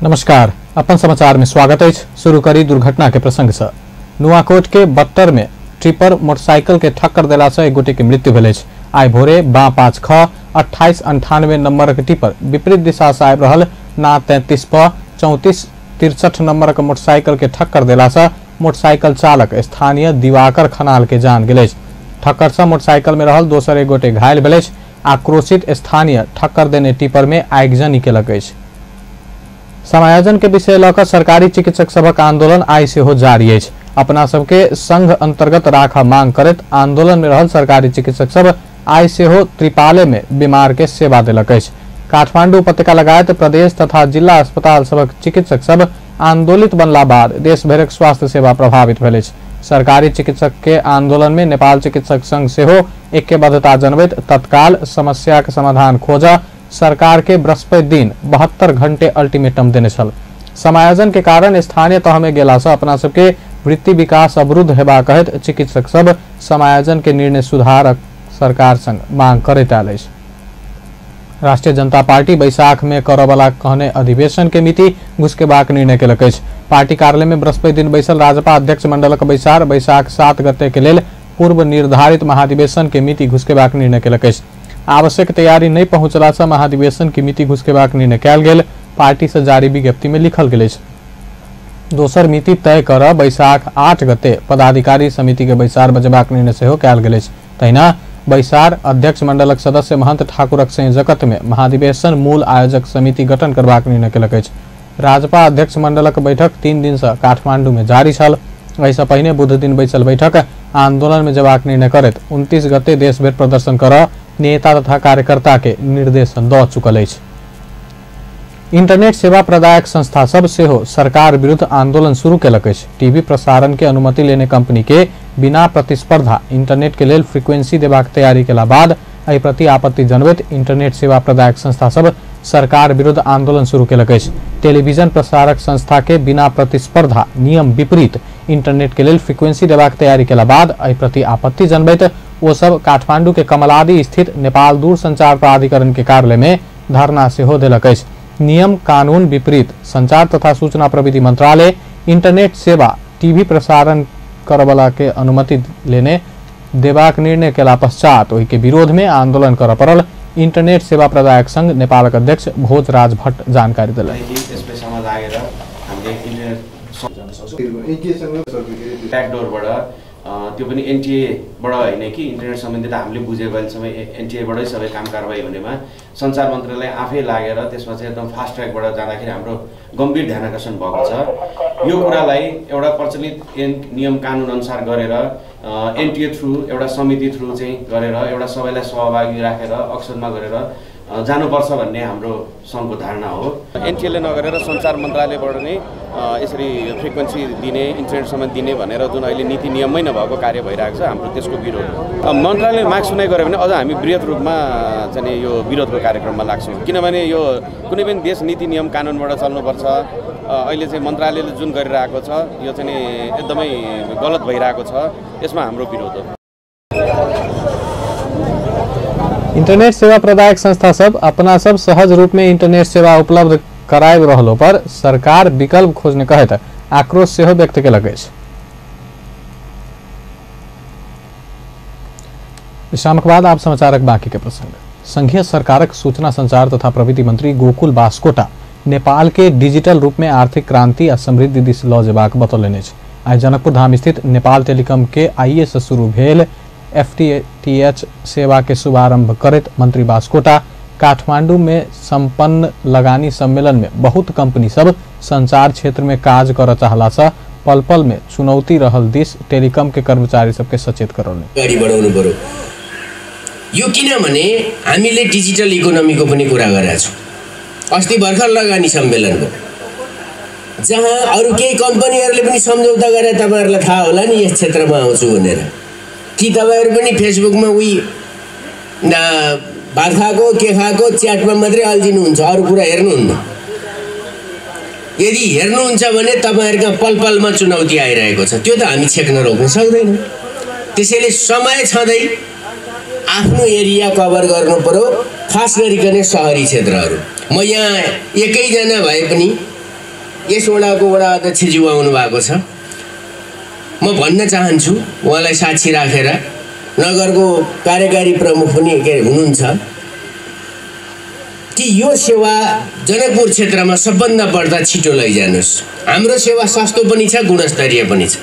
नमस्कार, अपन समाचार में स्वागत है। शुरू करी दुर्घटना के प्रसंग से। नुआकोट के बत्तर में ट्रिपर मोटरसाइकिल के ठक्कर देला से एक गोटे के मृत्यु भेल अछि। आइ भोरे बा 5 ख 2898 नंबर के टिपर विपरीत दिशा से आबि रहल ना 33 प 3463 नंबर के मोटरसाइकिल के ठक्कर देला से मोटरसाइकिल चालक स्थानीय दिवाकर खनाल के जान गेल अछि। ठक्कर से मोटरसाइकिल में रहल दोसर एक गोटे घायल भेल अछि। आक्रोशित स्थानीय ठक्कर देने टिपर में आगिजनी केलक अछि। समायोजन के विषय लऽ कऽ सरकारी चिकित्सक सभक आंदोलन आइ सेहो जारी अछि। अपना सबके संघ अंतर्गत राखऽ मांग करैत आंदोलन में रहल सरकारी चिकित्सक सब आइ सेहो त्रिपाले में बीमार के सेवा देलक अछि। काठमांडू उपत्यका लगायत प्रदेश तथा जिला अस्पताल सभक चिकित्सक सब आंदोलित बनला बाद देश भरिक स्वास्थ्य सेवा प्रभावित भेल अछि। सरकारी चिकित्सक के आंदोलन में नेपाल चिकित्सक संघ सेहो ऐक्यबद्धता जनबैत तत्काल समस्या के समाधान खोजऽ सरकार के बृहस्पति दिन 72 घंटे अल्टीमेटम देने छल। समायोजन के कारण स्थानीय तह में गेला से अपना सबके वृत्ति विकास अवरुद्ध हेबा कहैत चिकित्सक सब समायोजन के निर्णय सुधारक सरकार संग मांग करैत आयल अछि। राष्ट्रीय जनता पार्टी बैसाख में करऽवला कहने अधिवेशन के मिति घुसकेबाक निर्णय केलक अछि। पार्टी कार्यालय में बृहस्पति दिन बैसल राजपा अध्यक्ष मंडलक बैसार बैसाख 7 गते के लेल पूर्व निर्धारित महाधिवेशन के मिति घुसकेबाक निर्णय केलक अछि। आवश्यक तैयारी नहीं पहुंचला से महाधिवेशन की मिति घुसकेबाक निर्णय कयल गेल पार्टी से जारी विज्ञप्ति में लिखल गेल अछि। दोसर मिति तय कर बैसाख 8 गते पदाधिकारी समिति के बैसार बजेबाक निर्णय सेहो कयल गेल अछि। तहिना बैसार अध्यक्ष मंडलक सदस्य महंत ठाकुरक संयोजकत्व में महाधिवेशन मूल आयोजक समिति गठन करबाक निर्णय केलक अछि। राजपा अध्यक्ष मंडलक बैठक 3 दिन से काठमांडू में जारी छल। एहिसँ पहिने बुध दिन बैसल बैठक आंदोलन में जेबाक निर्णय करैत 29 गते देशभरि प्रदर्शन कर नेता तथा कार्यकर्ता के निर्देशन दऽ चुकल अछि। इंटरनेट सेवा प्रदायक संस्था सब सेहो सरकार विरुद्ध आंदोलन शुरू केलक अछि। टीवी प्रसारण के अनुमति लेने कंपनी के बिना प्रतिस्पर्धा इंटरनेट के लेल फ्रीक्वेंसी देबाक तैयारी केला बाद एहि प्रति आपत्ति जनबैत इंटरनेट सेवा प्रदायक संस्था सब सरकार विरुद्ध आंदोलन शुरू केलक अछि। टेलीविजन प्रसारक संस्था के बिना प्रतिस्पर्धा नियम विपरीत इंटरनेट के लेल फ्रीक्वेंसी देबाक तैयारी केला बाद एहि प्रति आपत्ति जनबैत ओ सब काठमांडू के कमलादी स्थित नेपाल दूरसंचार प्राधिकरण के कार्यालय में धरना सेहो देलक अछि। नियम कानून विपरीत संचार तथा सूचना प्रविधि मंत्रालय इंटरनेट सेवा टीवी प्रसारण करवला के अनुमति लेने देबाक निर्णय केला पश्चात ओहि के विरोध में आंदोलन करऽ पड़ल इंटरनेट सेवा प्रदायक संघ नेपालक अध्यक्ष भोजराज भट्ट जानकारी देलनि। त्यो पनि एनटिएबाट होइन कि इन्टरनेट सम्बन्धी त हामीले बुझेको अहिलेसम्म एनटिएबाटै सबै काम कारवाही हुनेमा सञ्चार मन्त्रालय आफै लागेर त्यसमा चाहिँ एकदम फास्ट ट्र्याकबाट जाँदाखेरि हाम्रो गम्भीर ध्यानाकर्षण भएको छ। यो कुरालाई एउटा प्रचलित नियम कानुन अनुसार गरेर एनटिए थ्रु एउटा समिति थ्रु चाहिँ गरेर एउटा सबैलाई सहभागी राखेर अक्सनमा गरेर जानुपर्छ भन्ने हाम्रो सङ्घको धारणा हो। एनटिएले नगरेर सञ्चार मन्त्रालयबाट नै यसरी फ्रिक्वेन्सी दिने इन्टरनेटसम्म दिने भनेर जुन अहिले नीति नियममै नभएको कार्य भइरहेको छ हाम्रो त्यसको विरोध हो। मन्त्रालयले माग सुनाइ गऱ्यो भने अझ हामी वृहत रूपमा चाहिँ यो विरोधको कार्यक्रममा लाग्छौँ, किनभने यो कुनै पनि देश नीति नियम कानुनबाट चल्नुपर्छ। अहिले चाहिँ मन्त्रालयले जुन गरिरहेको छ यो चाहिँ एकदमै गलत भइरहेको छ, यसमा हाम्रो विरोध हो। इंटरनेट सेवा प्रदायक संस्था सब अपना सब सहज रूप में इंटरनेट सेवा उपलब्ध कराबि रहलो पर सरकार विकल्प खोजने कहैत आक्रोश सेहो व्यक्त केलक अछि। विश्रामक बाद आप समाचारक बाकी के प्रसंग। संघीय सरकारक सूचना संचार तथा प्रविधि मंत्री गोकुल बास्कोटा नेपाल के डिजिटल रूप में आर्थिक क्रांति आ समृद्धि दिस लऽ जेबाक बतौलनि अछि। आइ जनकपुर धाम स्थित नेपाल टेलीकॉम के आइए से शुरू भेल FTTH सेवा के शुभारंभ करैत मंत्री बास्कोटा काठमांडू में संपन्न लगानी सम्मेलन में बहुत कंपनी सब संचार क्षेत्र में काज करऽ चाहला से पल पल में चुनौती रहल दिस टेलीकॉम के कर्मचारी सबके सचेत करौलनि। अगाडि बढाउनु पर्यो यो, किनभने हामीले डिजिटल इकोनोमीको पनि कुरा गरेका छौँ। अस्ति भर्खर लगानी सम्मेलनको जहाँ अरू केही कम्पनीहरूले पनि सम्झौता गरे, तपाईँहरूलाई थाहा होला नि यस क्षेत्रमा आउँछु भनेर। कि तपाईँहरू पनि फेसबुकमा उही भात खाएको के खाएको च्याटमा मात्रै अल्झिनुहुन्छ, अरू कुरा हेर्नुहुन्न। यदि हेर्नुहुन्छ भने तपाईँहरूका पल पलमा चुनौती आइरहेको छ, त्यो त हामी छेक्न रोक्न सक्दैनौँ। त्यसैले समय छँदै आफ्नो एरिया कभर गर्नु पर्यो, खास गरिकन सहरी क्षेत्रहरू। म यहाँ एकैजना भए पनि यस वडाको वडा अध्यक्षज्यू आउनु भएको छ। म भन्न चाहन्छु उहाँलाई साक्षी राखेर, नगरको कार्यकारी प्रमुख पनि के हुनुहुन्छ, कि यो सेवा जनकपुर क्षेत्रमा सबभन्दा बढ्दा छिटो लैजानुस्। हाम्रो सेवा सस्तो पनि छ, गुणस्तरीय पनि छ।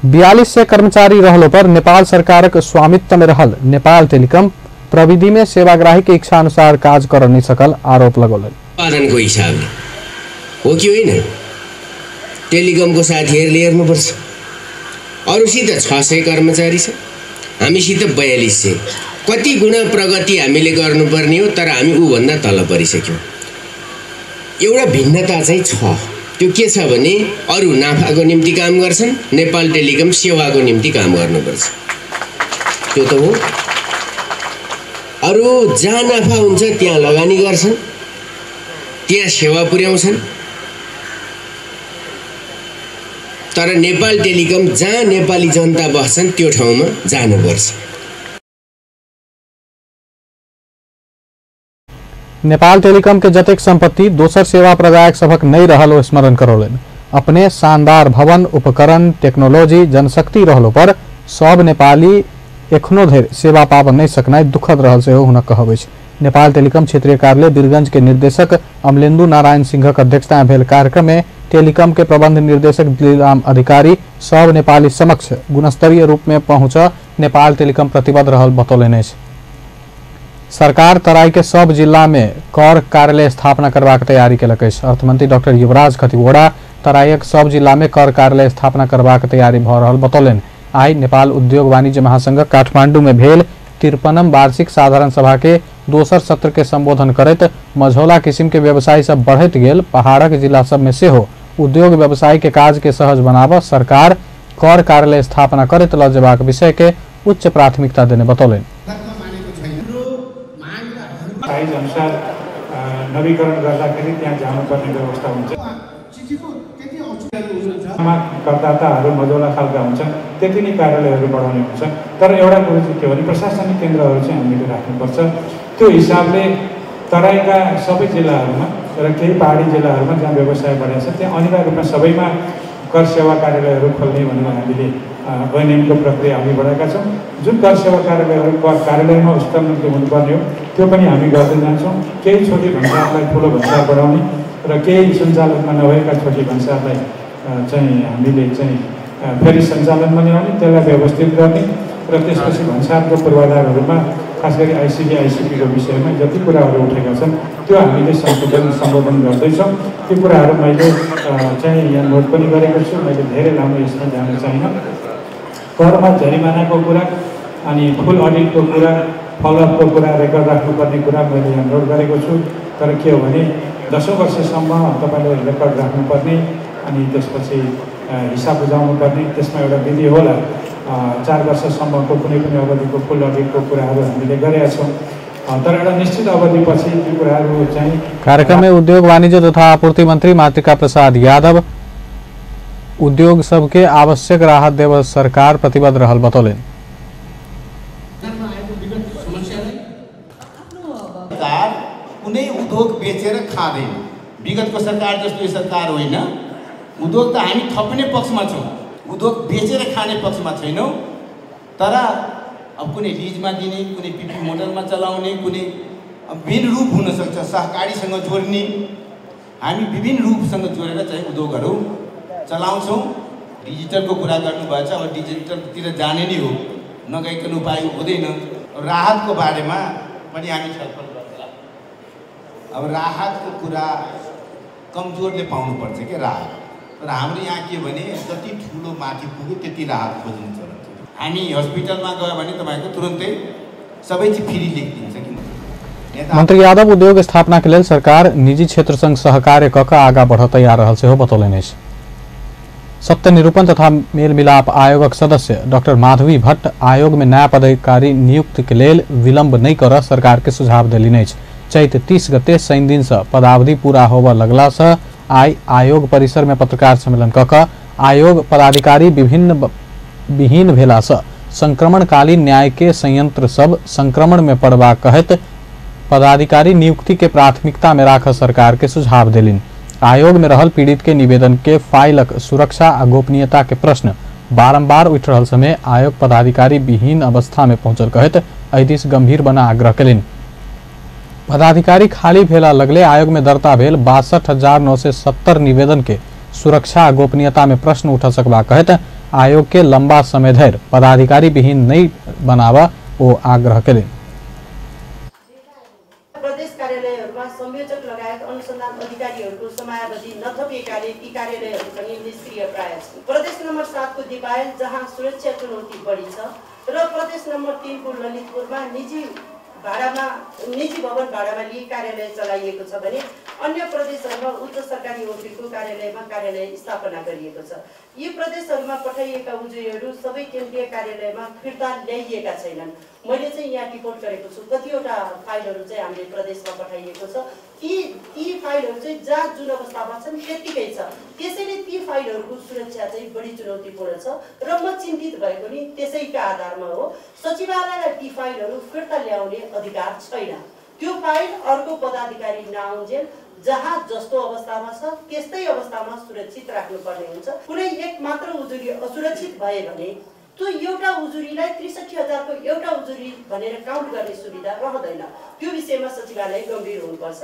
4200 कर्मचारी रहलो पर नेपाल सरकारक स्वामित्व में रहल नेपाल टेलिकम प्रविधि में सेवाग्राही के इच्छा अनुसार काज कर नहीं सकल आरोप लगौलनि। उत्पादनको हिसाबले हो कि होइन? टेलिकमको साथीहरूले हेर्नुपर्छ। अरूसित 600 कर्मचारी छ, हामीसित 4200। कति गुणा प्रगति हामीले गर्नुपर्ने हो, तर हामी ऊभन्दा तल परिसक्यौँ। एउटा भिन्नता चाहिँ छ, त्यो के छ भने अरू नाफाको निम्ति काम गर्छन्, नेपाल टेलिकम सेवाको निम्ति काम गर्नुपर्छ। त्यो त हो। अरू जहाँ नाफा हुन्छ त्यहाँ लगानी गर्छन्, त्यहाँ सेवा पुर्याउँछन्, तर नेपाल टेलिकम जहाँ नेपाली जनता बस्छन् त्यो ठाउँमा जानुपर्छ। नेपाल टेलिकम के जतेक संपत्ति दोसर सेवा प्रदायक सभक नहीं रहल ओ स्मरण करौलनि। अपने शानदार भवन, उपकरण, टेक्नोलॉजी, जनशक्ति रहलो पर सब नेपाली एखनो धरि सेवा पाबऽ नहीं सकनाइ दुखद रहल सेहो हुनक कहब अछि। नेपाल टेलिकम क्षेत्रीय कार्यालय वीरगंज के निर्देशक अमलेन्दु नारायण सिंहक अध्यक्षता में भेल कार्यक्रम में टेलिकम के प्रबंध निर्देशक दिलीराम अधिकारी सब नेपाली समक्ष गुणस्तरीय रूप में पहुँच नेपाल टेलिकम प्रतिबद्ध रहल बतौलनि अछि। सरकार तराई के सब जिला में कर कार्यालय स्थापना करबाक तैयारी केलक अछि। अर्थमंत्री डॉक्टर युवराज खतिवड़ा तराईक सब जिला में कर कार्यालय स्थापना करबाक तैयारी भऽ रहल बतौलनि। आइ नेपाल उद्योग वाणिज्य महासंघ काठमांडू में भेल 53 वार्षिक साधारण सभा के दोसर सत्र के संबोधन करैत मझौला किसिम के व्यवसायी सब बढ़ैत गेल पहाड़क जिला सब में सेहो उद्योग व्यवसाय के काज के सहज बनाबऽ सरकार कर कार्यालय स्थापना करैत लऽ जेबाक विषय के उच्च प्राथमिकता देने बतौलनि। साइज अनुसार नवीकरण गर्दाखेरि त्यहाँ जानुपर्ने व्यवस्था हुन्छ। करदाताहरू मझौला खालका हुन्छन्, त्यति नै कार्यालयहरू बढाउने हुन्छ। तर एउटा कुरो चाहिँ के भने प्रशासनिक केन्द्रहरू चाहिँ हामीले राख्नुपर्छ। त्यो हिसाबले तराईका सबै जिल्लाहरूमा र केही पहाडी जिल्लाहरूमा जहाँ व्यवसाय बढेको छ त्यहाँ अनिवार्य रूपमा सबैमा कर सेवा कार्यालयहरू खोल्ने भनेर हामीले ऐनको प्रक्रिया अघि बढाएका छौँ। जुन कर सेवा कार्यालयहरू कर कार्यालयमा स्थानान्तरण हुनुपर्ने हो त्यो पनि हामी गर्दै जान्छौँ। केही छोटी भन्सारलाई ठुलो भन्सार बढाउने र केही सञ्चालनमा नभएका छोटी भन्सारलाई चाहिँ हामीले चाहिँ फेरि सञ्चालनमा ल्याउने, त्यसलाई व्यवस्थित गर्ने र त्यसपछि भन्सारको पूर्वाधारहरूमा खास गरी आइसिडी आइसिपीको विषयमा जति कुराहरू उठेका छन् त्यो हामीले संशोधन सम्बोधन गर्दैछौँ। त्यो कुराहरू मैले चाहिँ यहाँ नोट पनि गरेको छु। मैले धेरै लामो यसमा जान चाहिनँ। करमा जरिमानाको कुरा अनि फुल अडिटको कुरा, फलोअपको कुरा, रेकर्ड राख्नुपर्ने कुरा मैले यहाँ नोट गरेको छु। तर के हो भने 10औँ वर्षसम्म तपाईँले रेकर्ड राख्नुपर्ने अनि त्यसपछि हिसाब बुझाउनु पर्ने, त्यसमा एउटा विधि होला। 4 वर्षसम्मको कुनै पनि अवधिको फुल अडिटको कुराहरू हामीले गरेका छौँ, तर एउटा निश्चित अवधिपछि ती कुराहरू चाहिँ। कार्यक्रम में उद्योग वाणिज्य तथा आपूर्ति मंत्री मातृका प्रसाद यादव उद्योग सबके आवश्यक राहत देव सरकार प्रतिबद्ध रहल बतौलनि। सरकार कुनै उद्योग बेचेर खाँदैन। विगतको सरकार जस्तो यो सरकार होइन। उद्योग त हामी थप्ने पक्षमा छौँ, उद्योग बेचेर खाने पक्षमा छैनौँ। तर अब कुनै लिजमा दिने, कुनै पिपी मोडलमा चलाउने, कुनै विभिन्न रूप हुनसक्छ, सहकारीसँग जोड्ने, हामी विभिन्न रूपसँग जोडेर चाहिँ उद्योगहरू चलाउँछौँ। डिजिटलको कुरा गर्नुभएछ, अब डिजिटलतिर जाने नै हो, नगइकन उपाय हुँदैन। राहतको बारेमा पनि हामी छलफल गर्छौँ। अब राहतको कुरा कमजोरले पाउनुपर्छ क्या राहत। तर हाम्रो यहाँ के भने जति ठुलो माथि पुग्यो त्यति राहत खोज्नु चलन छ। हामी हस्पिटलमा गयो भने तपाईँको तुरन्तै सबै चिज फ्री लेखिदिन्छ किन। मंत्री यादव उद्योग स्थापना के लेल सरकार निजी क्षेत्र संग सहकार्य क आगा बढ़ तैयार रहल सेहो बतौलनि अछि। सत्य निरूपण तथा मेलमिलाप आयोगक सदस्य डॉक्टर माधवी भट्ट आयोग में नया पदाधिकारी नियुक्त के लेल विलंब नहीं कर सरकार के सुझाव देलनि अछि। चैत 30 गते शनि दिन से पदावधि पूरा होबय लगला से आइ आयोग परिसर में पत्रकार सम्मेलन क आयोग पदाधिकारी विभिन्न विहीन भेला से संक्रमणकालीन न्याय के संयंत्र सब संक्रमण में पड़बा कहत पदाधिकारी नियुक्ति के प्राथमिकता में राख सरकार के सुझाव देलिन। आयोग में रहल पीड़ित के निवेदन के फाइलक सुरक्षा आ गोपनीयता के प्रश्न बारंबार उठि रहल समय आयोग पदाधिकारी विहीन अवस्था में पहुंचल कहैत एहि दिस गंभीर बना आग्रह केलनि। पदाधिकारी खाली भेला लगले आयोग में दर्ता भेल 62,970 निवेदन के सुरक्षा आ गोपनीयता में प्रश्न उठा सकबा कहैत आयोग के लंबा समय धरि पदाधिकारी विहीन नहीं बनावा ओ आग्रह केलनि। प्रदेश कार्यालयहरुमा संयोजक लगायत अनुसन्धान अधिकारीहरूको समयावधि नथपिएकाले ती कार्यालयहरू पनि निष्क्रिय प्राय छन्। प्रदेश नम्बर 7 को दिपायल जहाँ सुरक्षा चुनौती बढी छ र प्रदेश नम्बर 3 को ललितपुरमा निजी भवन भाडामा लिई कार्यालय चलाइएको छ भने अन्य प्रदेशहरूमा उच्च सरकारी वकिलको कार्यालयमा कार्यालय स्थापना गरिएको छ। यी प्रदेशहरूमा पठाइएका उजुरीहरू सबै केन्द्रीय कार्यालयमा फिर्ता ल्याइएका छैनन्। मैले चाहिँ यहाँ रिपोर्ट गरेको छु कतिवटा फाइलहरू चाहिँ हामीले प्रदेशमा पठाइएको छ। ती फाइलहरू चाहिँ जहाँ जुन अवस्थामा छन् त्यतिकै छ। त्यसैले ती फाइलहरूको सुरक्षा चाहिँ बढी चुनौतीपूर्ण छ र म चिन्तित भएको नि त्यसैका आधारमा हो। सचिवालयलाई ती फाइलहरू फिर्ता ल्याउने अधिकार छैन। त्यो फाइल अर्को पदाधिकारी नआउन्जेल जहाँ जस्तो अवस्थामा छ त्यस्तै अवस्थामा सुरक्षित राख्नुपर्ने हुन्छ। कुनै एक मात्र उजुरी असुरक्षित भयो भने त्यो एउटा उजुरीलाई 63,000 को एउटा उजुरी भनेर काउन्ट गर्ने सुविधा रहँदैन। त्यो विषयमा सचिवालय गम्भीर हुनुपर्छ।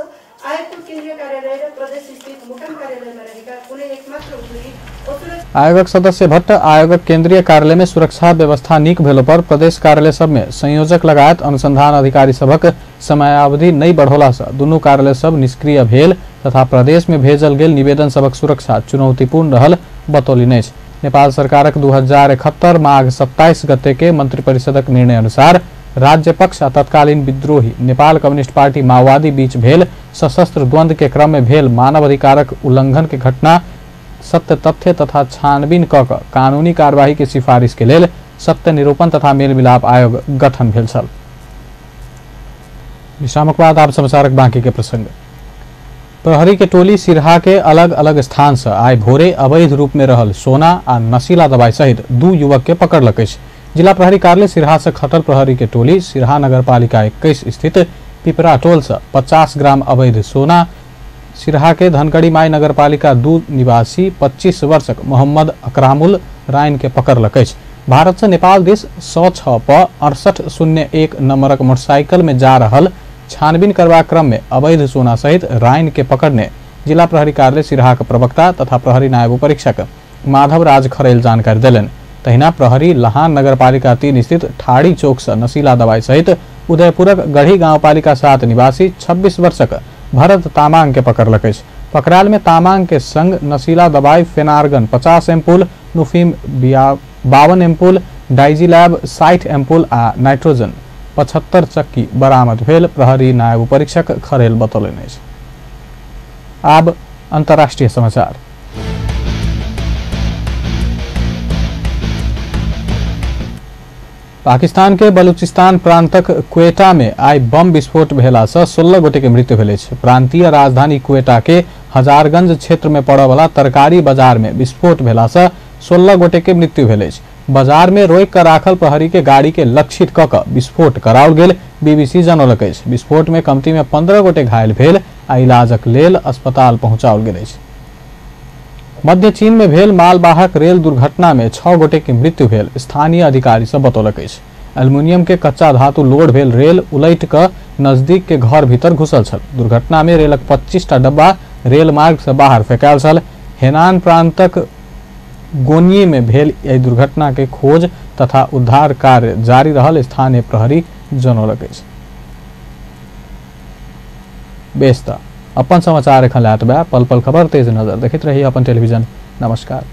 आयोगको केन्द्रीय कार्यालय र प्रदेश स्थित मुकाम कार्यालयमा रहेका कुनै एक मात्र उजुरी असुरक्षित। आयोगक सदस्य भट्ट आयोगक केन्द्रीय कार्यालय में सुरक्षा व्यवस्था नीक भेलो पर प्रदेश कार्यालय सब में संयोजक लगायत अनुसंधान अधिकारी सबक समयावधि नहीं बढ़ोला से दुनू कार्यालय सब निष्क्रिय भेल तथा प्रदेश में भेजल गेल निवेदन सबक सुरक्षा चुनौतीपूर्ण रहल बतौलनि अछि। नेपाल सरकारक 2071 माघ 27 गते के मंत्रिपरिषदक निर्णय अनुसार राज्य पक्ष आ तत्कालीन विद्रोही नेपाल कम्युनिस्ट पार्टी माओवादी बीच भेल सशस्त्र द्वंद्व के क्रम में भेल मानवाधिकारक उल्लंघन के घटना सत्य तथ्य तथा छानबीन क कानूनी कार्यवाही के सिफारिश के लेल सत्य निरूपण तथा मेलमिलाप आयोग गठन भेल छल। विश्रामक बाद आप समाचारक बाकी के प्रसंग। प्रहरी के टोली सिरहा के अलग अलग स्थान से आइ भोरे अवैध रूप में रहल सोना आ नशीला दवाई सहित 2 युवक के पकड़लक अछि। जिला प्रहरी कार्यालय सिरहा से खटल प्रहरी के टोली सिरहा नगरपालिका 21 स्थित पिपरा टोल से 50 ग्राम अवैध सोना, सिरहा के धनकड़ी माई नगरपालिका 2 निवासी 25 वर्षक मोहम्मद अकरामुल राइन के पकड़लक अछि। भारत से नेपाल दिस 106 प 6801 नंबरक मोटरसाइकिल में जा रहल छानबीन करबाक क्रम में अवैध सोना सहित राइन के पकड़ने जिला प्रहरी कार्यालय सिरहा के प्रवक्ता तथा प्रहरी नायब परीक्षक माधव राज खरेल जानकारी देलनि। तहिना प्रहरी लहान नगरपालिका 3 स्थित ठाड़ी चौक से नशीला दवाई सहित उदयपुरक गढ़ी गांवपालिका 7 निवासी 26 वर्षक भरत तामांग के पकड़लक अछि। पकड़ायल में तामांग के संग नशीला दवाई फेनार्गन 50 एम्पुल, नुफीम 52 एम्पुल, डाइजीलैब 60 एम्पुल आ नाइट्रोजन 75 चक्की बरामद भेल प्रहरी नायब परीक्षक खरेल बतौलनि अछि। आब अंतर्राष्ट्रीय समाचार। पाकिस्तान के बलूचिस्तान प्रांतक क्वेटा में आइ बम विस्फोट भेला से 16 गोटे के मृत्यु भेल अछि। प्रांतीय राजधानी क्वेटा के हजारगंज क्षेत्र में पड़य वाला तरकारी बाजार में विस्फोट भेला से 16 गोटे के मृत्यु भेल अछि। बाजार में रोकि कऽ राखल प्रहरी के गाड़ी के लक्षित कऽ कऽ विस्फोट कराओल गेल बीबीसी जनौलक अछि। विस्फोट में कमती में 15 गोटे घायल भेल आ इलाजक लेल अस्पताल पहुंचाओल गेल अछि। मध्य चीन में भेल मालवाहक रेल दुर्घटना में 6 गोटे के मृत्यु भेल स्थानीय अधिकारी सब बतौलक अछि। एल्युमिनियम के कच्चा धातु लोड भेल रेल उलटि कऽ नजदीक के घर भीतर घुसल छल। दुर्घटना में रेलक 25टा डब्बा रेल मार्ग से बाहर फेंकायल छल। हेनान प्रांतक गोनिये में भेल एहि दुर्घटना के खोज तथा उद्धार कार्य जारी रहल स्थानीय प्रहरी जनौलक अछि। बेस त अपन समाचार एखन लए पल पल खबर तेज नजर देखैत रही अपन टेलीविजन। नमस्कार।